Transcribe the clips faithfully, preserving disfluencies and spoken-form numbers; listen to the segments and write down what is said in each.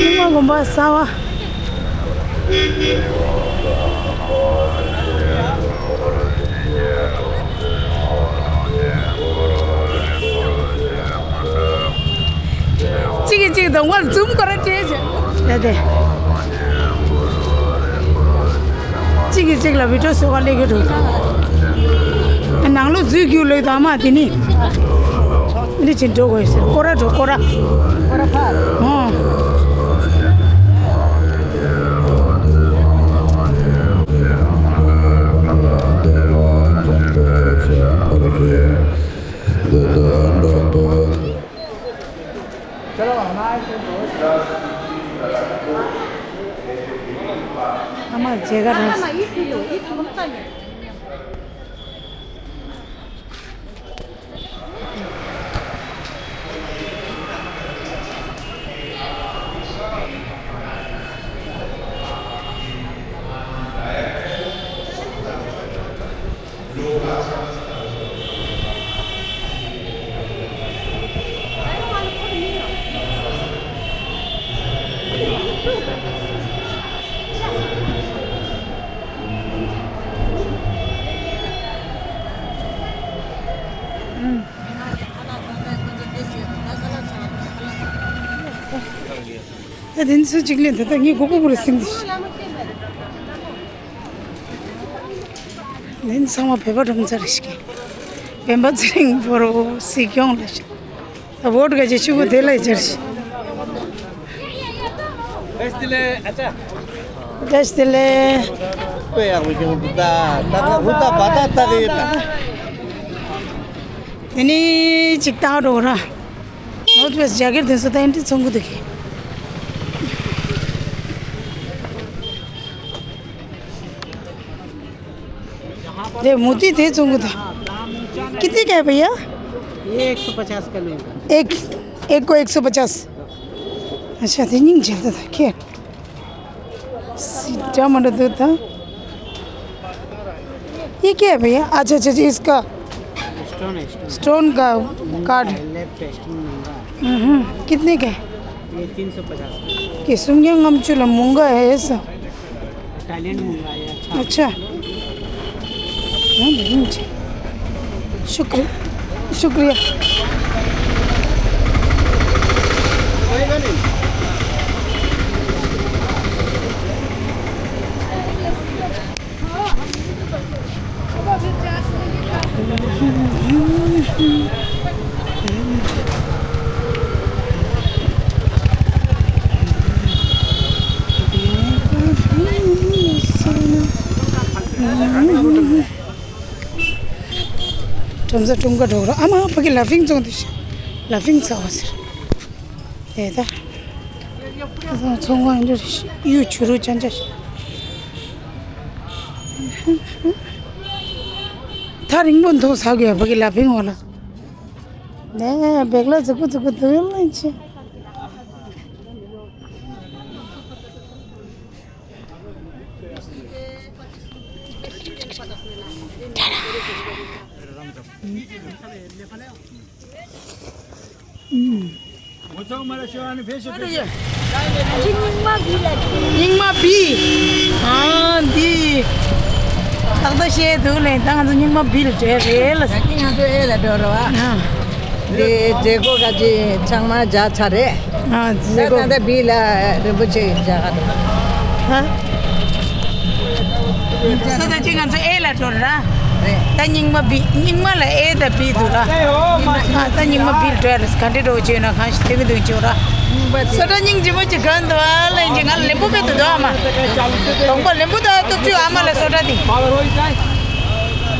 སྙིང་མ་དགོན་པ་གསར་བ། གཅིག་གིས་གཅིག་གདོང་པར་འཛུམ་སྐོར་ར་སྤྲད་བྱས། ཡ་དེ། གཅིག་གིས་གཅིག་ལ་བི་ཌིའོ་བཟོ་ག་སླེབས་ཀྱི་འདུག་ནང་ལོགས་འཛུལ་རྒྱུ་ལོས་དང་མ་དེ་ནི། འདི་ཕྱིན་འགྲོ་དགོས་ཟེར། སྐོར་ར་འགྲོ་སྐོར་ར། སྐོར་ར་ཕར། ཨོ། ཨ་མ་མཇལ་ཁ་རེད། ད་དེ་ཚོ་གཅིག་ལས་ད་ལྟ་ངས་གོ་གོ་བོར་སིང་དེ། ནན་ཚང་མ་བོད་པ་ཁྲོམ་ཚ་རེ་ཞིག་གི། བན་པ་ཚེ་རིང་ཕོ་རོ་སྲིད་སྐྱོང་ལ་ཞིག་ད་བོད་ག་ཅེ་ཆུ་བོ་དེ་ལ་ཡི་ཆར་ཞིག་བཀྲ་ཤིས་བདེ་ལེགས། ཨ་ཅག་བཀྲ་ཤིས་བདེ་ལེགས། དཔེ་ཡག་པོ་བྱུང་འདུག་ད་ད་ད་ཧུ་ད་བ་ད་ད་རེད་ད། དེ་ནི་ཅིག་ཏག་འགྲོ་ར། ནོར་ཝེ་སི་རྒྱ་སྒེར་དེ་ཚོ་ད་ཨེ་འདྲ་ཚོང་གི་འདུག་གི། दे मोती दे चुंगु था। कितने का है भैया? ये एक सौ पचास का लेगा। एक, एक को एक सौ पचास। अच्छा, तो नहीं चलता था क्या? सीधा मत दो था। ये क्या है भैया? अच्छा, अच्छा, अच्छा, इसका स्टोन है, स्टोन। स्टोन का कार्ड। लेफ्ट है, स्टोन महंगा है। हम्म, कितने का है? ये तीन सौ पचास का। कि सुनिए, हम चलो महंगा है ऐसा। इटालियन महंगा है, अच्छा। अच्छा। हाँ, नहीं, जी। शुक्र-, शुक्रिया। ཁྲོམ་ས་ཁྲོམ་ཁ་འགྲོ་རོགས། ཨ་མ་ཕ་གི་ལ་ཕིང་བཙོང་དུ་ཤི། ལ་ཕིང་ཚ་བ་ཟེར། དེ་ད། ཚོང་ཁང་འདིར་གཡུ་བྱུ་རུ་ཅན་ཅན། ཐག་རིང་པོ་འདུག་ཟ་དགོས་ཕ་གི་ལ་ཕིང་འོ་ལ། ནས་བེག་ལ་ཙི་གུ་ཙི་གུ་འདུག་ལན་ཆེ། རྙིང་མ་བི་ལ། རྙིང་མ་བི། ཨ་འདི། ཏག་ཏག་བཤད་འདུག་ལེ། ད་ང་ཚོ་རྙིང་མ་བི་ལ་འགྲོ་རེད་ལ། ད་ང་ཚོ་ཨེ་ལ་འགྲོ་རོགས་ཨ། ཨ། འདི་མཛད་སྒོ་ག་ཅི་ཚང་མ་མཇལ་ཚར་རེད། ཨ་མཛད་སྒོ། ད་ད་བི་ལ་རིན་པོ་ཆེ་མཇལ་ག་འགྲོ། ཧ། ས་ད་ཅི་ང་ཚོ་ཨེ་ལ་འགྲོ་ར། རེད། ད་རྙིང་མ་བི། རྙིང་མ་ལ་ཨེ་ད་བི་འདུག་ར། ཨ་ད་རྙིང་མ་བི་ལ་འགྲོ་ཡ་རེད། ག་འདྲེ་འགྲོ་བྱས་ན་གང་ཞིག་དེ་གི་འདུག་བྱས་ར། སོ་ད་རྙིང་རྗེ་མོ་ཅིག་ག་འདུག་ཨ་ལེ། ང་ལ་ལེན་པོ་བེ་དུ་དོ་ཨ་མ། གདོང་པ་ལེན་པོ་ད་སྟོབས་ཆུ་ཨ་མ་ལ་སོ་ད་དེ།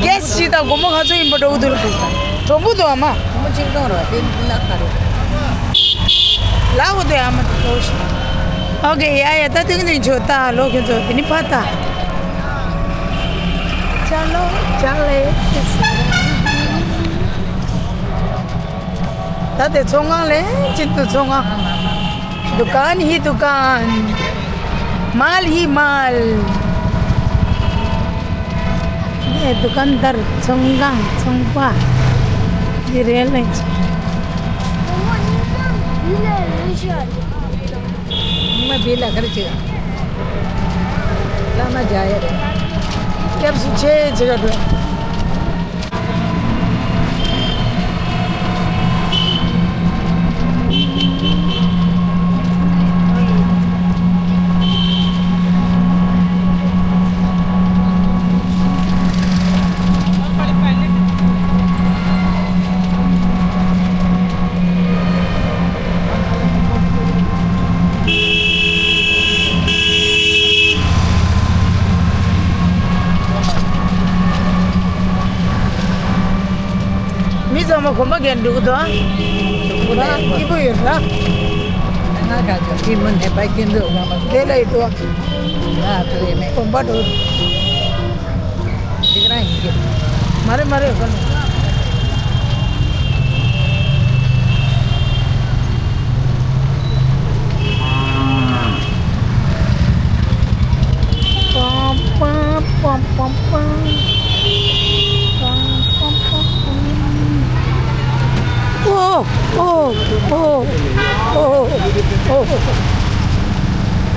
གེ་སི་ཞིག་དང་སྒོར་མོ་ག་ཚོད་ཡིན་པ་འགྲོ་གི་འདུག་ལ། གྲོང་པོ་འདུག་ཨ་མ། གྲོང་པོ་ཆིག་སྟོང་རེད་པ། དེ་ལ་ཁ་རེད། ལ་འོ་དེ་ཨ་མ་དེ་འགྲོ་ཞིག་ཨོ་ཀེ། ཡ་ཡ། ད་དེང་དེང་ཆོ་ད་ལོ་ཁྱོད་ཚོ་དེ་ནི་ཕ་ད། ཅ་ལོ་ཅ་ལེ། ད་དེ་ཚོང་ཁང་ལས་ཅི་འདུག་ཚོང་ཁང་། दुकान ही दुकान, माल ही माल। ये दुकानदार ཚོང་ཁང་ཚོང་པ། འདི་རེད་ལེ། ཚོང་པ་རྙིང་མ་བི་ལ་རེད་ཤག་བིལ་ལ་ག་རེ་བྱེད། བླ་མ་རྒྱ་ཡ་རེད། སྐྱབས་སུ་མཆི་ཅིག་ག་འགྲོ། མི་ཚང་མ་གོམ་པ་རྒྱག་འགྲོ་གི་འདུག་ཨ། སྐྱིད་པོ་ཡོད་ར། ང་ག་ཚོད་ཀྱི་མི་འདྲ་པ་སྐྱིད་འདུག་ང་མ་དེ་ལ་ཡི་འདུག་ཨ། ང་ཚོ་ཡི་མེད་གོམ་པ་འགྲོ། དེ་ག་རང་ཡིན་གྱི། མ་རེད་མ་རེད་ག་ནས། པམ་པམ་པམ་པམ་པམ། པམ་པམ་པམ་པམ། ཨོ། ཨོ། ཨོ། ཨོ། ཨོ།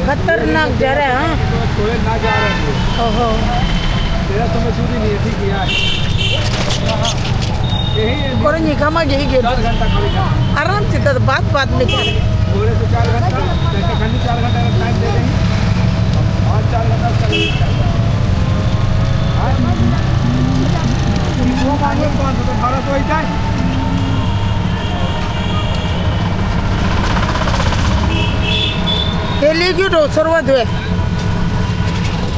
ཁ་ཏར་ནག་ཇ་ར་ཧ། ཨོ་ཧོ། तेरा तो मैं छुट्टी नहीं है, ठीक है यार। यही है। कोरोना का मा यही गेट। चार घंटा खड़ी था। आराम से तो बात बात में चल। घोड़े से चार घंटा, जैसे खंडी चार घंटा का टाइम दे देंगे। और चार घंटा उसका वेट कर। हाँ? वो मांगो पाँच सौ तो अठारह सौ ही जाए। དེ་ལས་རྒྱུ་འགྲོ་ཚོར་བ་འདུག་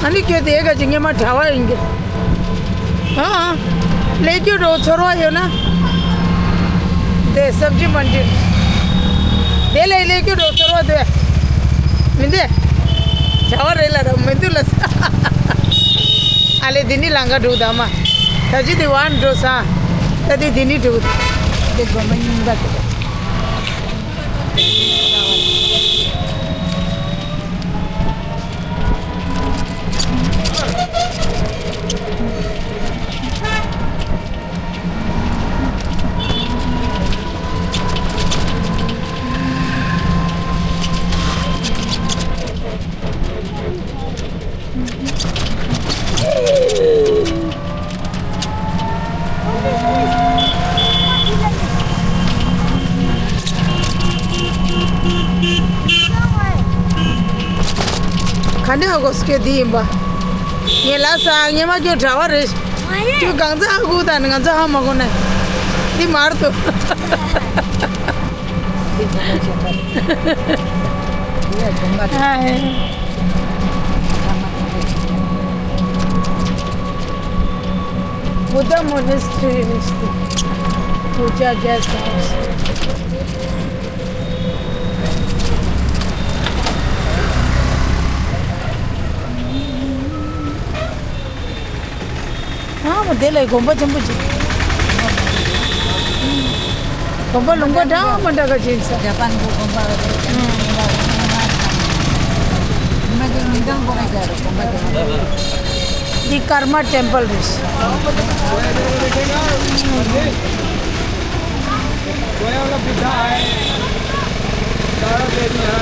ཨ་ནི་ཁྱོད་དེ་ག་ཅིག་ཉི་མ་གྲྭ་བ་ཡིན་གྱི། ཨ་ཨ། ལས་རྒྱུ་འགྲོ་ཚོར་བ་ཡོད་ན། དེ་སབ་ཇི་མན་ཌི། དེ་ལས་ལས་རྒྱུ་འགྲོ་ཚོར་བ་འདུག་མི་འདུག་བྱ་བ་རེད་ལ་ར་མི་འདུག་ལ། ཨ་ལས་དེ་ནི་ལང་ཀ་འགྲོ་ད་མ། ད་ཅི་དེ་ཝན་འགྲོ་ས། ད་དེ་དེ་ནི་འགྲོ། དེ་སྒོ་མ་རྙིང་པ་དེ། ག་འདྲ་ཧ་གོ་སྐྱོ་འདི་ཡིན་པ། ངས་ལ་ས་ངས་མ་སྐྱོ་གྲྭ་བ་རེད། ཁྱོད་གང་ཚ་ཧ་གོ་ད་ནི་ང་ཚ་ཧ་མ་གོ་ནས། འདི་མར་དུ། Buddha monastery is the Puja guest house. ཨ་མ་དེ་ལས་དགོན་པ་ཆེན་པོ་ཅིག་དགོན་པ་ལུང་པ་འདྲ་མ་འདྲ་ག་ཅིག་ས། ཇ་པན་གྱི་དགོན་པ་རེད། མ་གི་མི་འདང་པོ་རེད་ཇ་རེད་དགོན་པ་དེ། འདི་ཀརྨ་ཊེམ་པལ་རེད། गोया का बुद्धा है, तारा देवी है।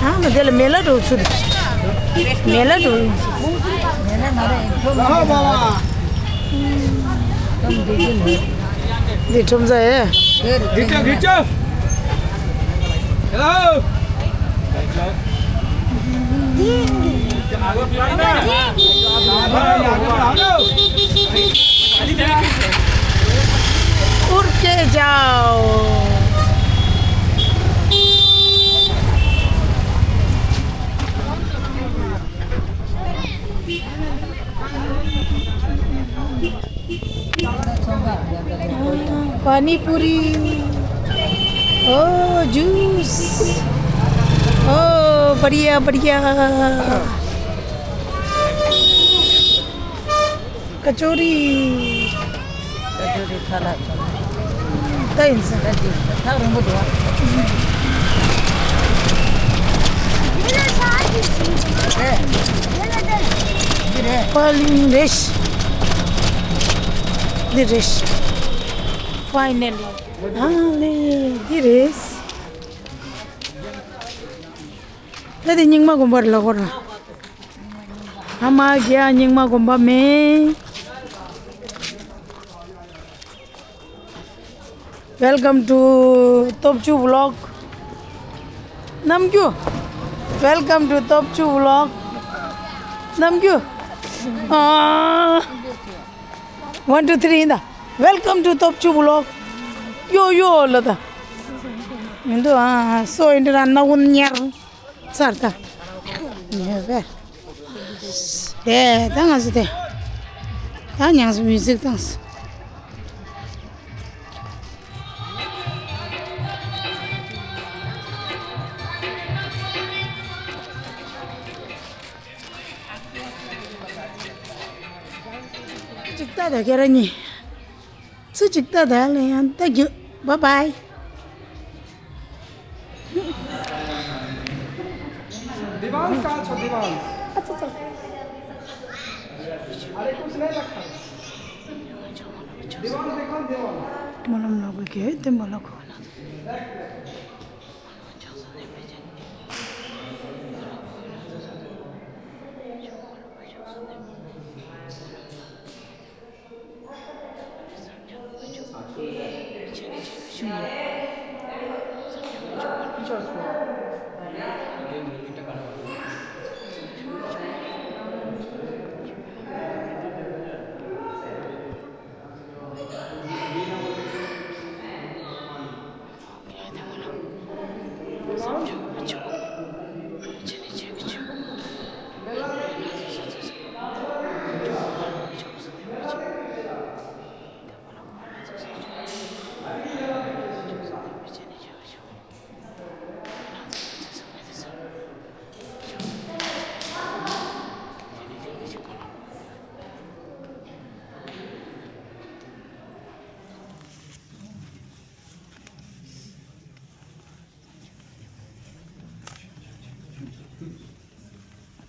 ཨ་མ་དེ་ལ་མེ་ལ་འགྲོ་ཚུལ། མེ་ལ་འགྲོ། འདི་ཁྲོམ་ས་ཨེ། ཁྱེད་ཅག་ཁྱེད་ཅག། ཧེ་ལོ། उड़ के जाओ। पानी पूरी। ओ, जूस। ओ, बढ़िया, बढ़िया। कचौरी। ད་ཡིན་ས། ད་འདི་ཐག་རིང་པོ་འདུག་ཨ། འདི་རེད། ཕ་ལིང་རེད། འདི་རེད། ཕའི་ནལ་ལི། ཨ་ལེ། འདི་རེད། ད་དེ་རྙིང་མ་དགོན་པ་རེད་ལ་ཁོ་ར། ཨ་མ་རྒྱལ་རྙིང་མ་དགོན་པ་མེད། Welcome to Topchu Vlog. རྣམ་རྒྱུ། Welcome to Topchu Vlog. རྣམ་རྒྱུ། ཨ། One, two, three ཡིན་ད། Welcome to Topchu Vlog. ཡོ་ཡོ་ལ་ད། མི་འདུག་ཨ། སོ་ཡིན་འདྲ་ན་འུན་ཉར། ཚར་ད། ཉེ་བས། དེ་ད་ང་ཚོ་དེ། ད་ཉང་སུ་མིའུ་ཟིག་བཏང་སོང་། གཅིག་ལྟ་ད་ཁྱེད་རང་གཉིས། ཚུ་གཅིག་ལྟ་ད་ལེ་ཡང་ལྟ་རྒྱུ། Bye bye. दीवान कहाँ छ दीवान? अरे कुछ नहीं रखा। दीवान देखो दीवान। मलम लगे के ते मला खोना।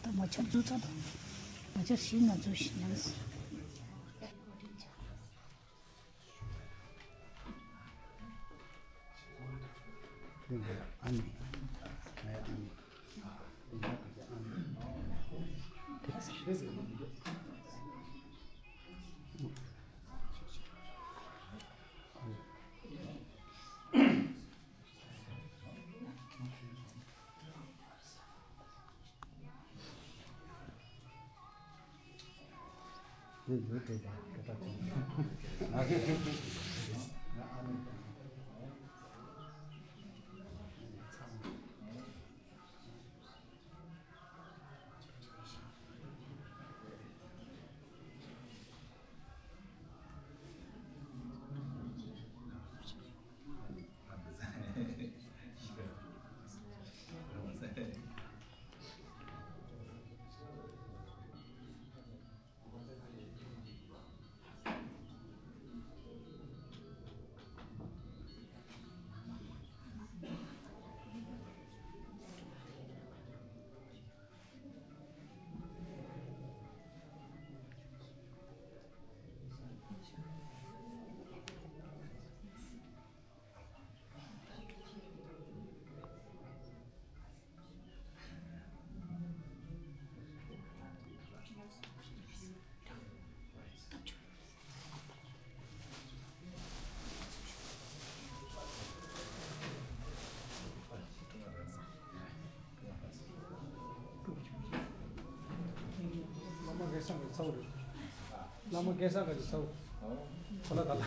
ད་མ་ཆར་འཛུལ་ཚར་དང་། མ་ཆར་ཞིག་ན་འཛུལ་ཞིག་ན། བླ་མ་སྐལ་བཟང་གི་ཚ་བོ་རེད། བླ་མ་སྐལ་བཟང་གི་ཚ་བོ། ཁོ་ལ་ད་ལ།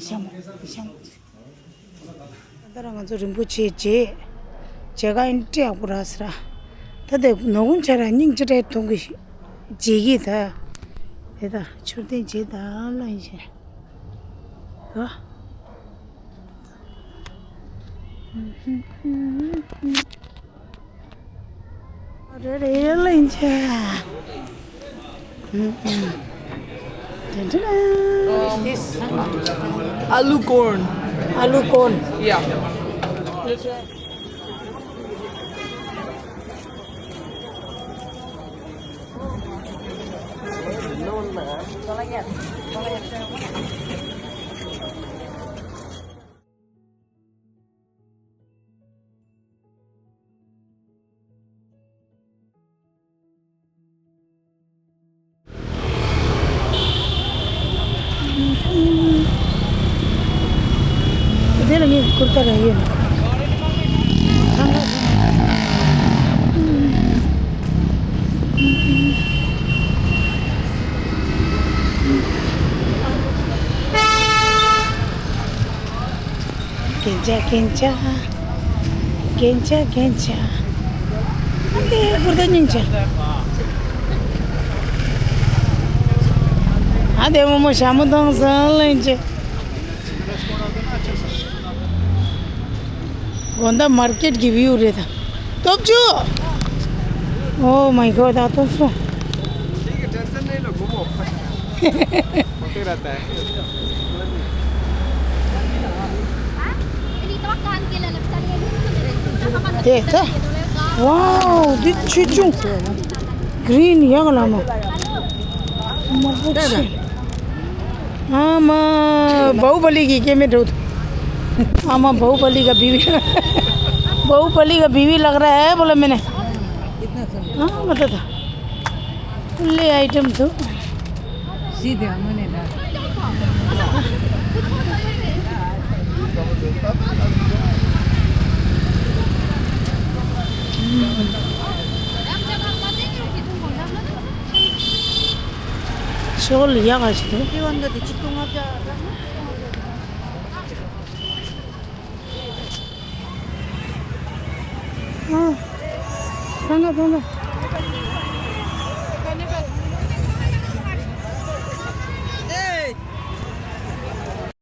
ཤ་མོ་ཤ་མོ། ད་ལྟ་ར་ང་ཚོ་རིན་པོ་ཆེ་མཇལ། མཇལ་ཁ་ཨིན་ཏྲི་ཡག་པོ་རག་སོང་ར། ད་དེ་ནོར་ཀུན་ཆ་ར་སྙིང་ཅི་འདྲའི་ཐུང་གི་མཇལ་གི་ད། དེ་ད་མཆོད་རྟེན་མཇལ་ད་ལ་ཡིན་ཤེ། ད། རེ་རེ་ལེན་ཆ། What is this? Aloo corn. Aloo corn. Yeah. དེ་ལ་ངས་ཀུར་ཏ་ར་ཡོད་ན། རྒྱན་ཆ་རྒྱན་ཆ། རྒྱན་ཆ་རྒྱན་ཆ། ཨ་དེ་ཀུར་ཏ་སྙིང་རྗེ། ཨ་དེ་མོ་མོ་ཞྭ་མོ་དང་ཟན་ལེན་ཆེ། དགོང་དག་མར་ཀེཊ་གི་བིའུ་རེད་ད། སྟོབས་ཆུ། Oh my God, ད་སྟོབས་སོང་། དེ་ད། Wow, འདི་ཆེ་ཆུང་། གི་རིན་ཡག་ལ་མ། མ་པོ་ཆེ། ཨ་མ། བའུ་བ་ལི་གི་སྐྱེ་དམན་འགྲོ། ཨ་མ། བའུ་བ་ལི་ག་བི་བི། བའུ་བ་ལི་ག་བི་བི་ལག་ར་ཨེ་བོ་ལ་མེ་ནེ། ཨ་མ་ད་ད། ཀུ་ལེ་ཨའི་ཊེམ་དུ། སི་དེ་ཨ་མ་ནེ་ད། ཤོག་ལ་ཡག་ག་ཞིག་འདུག་ཨ། ཐང་ག་ཐང་ག།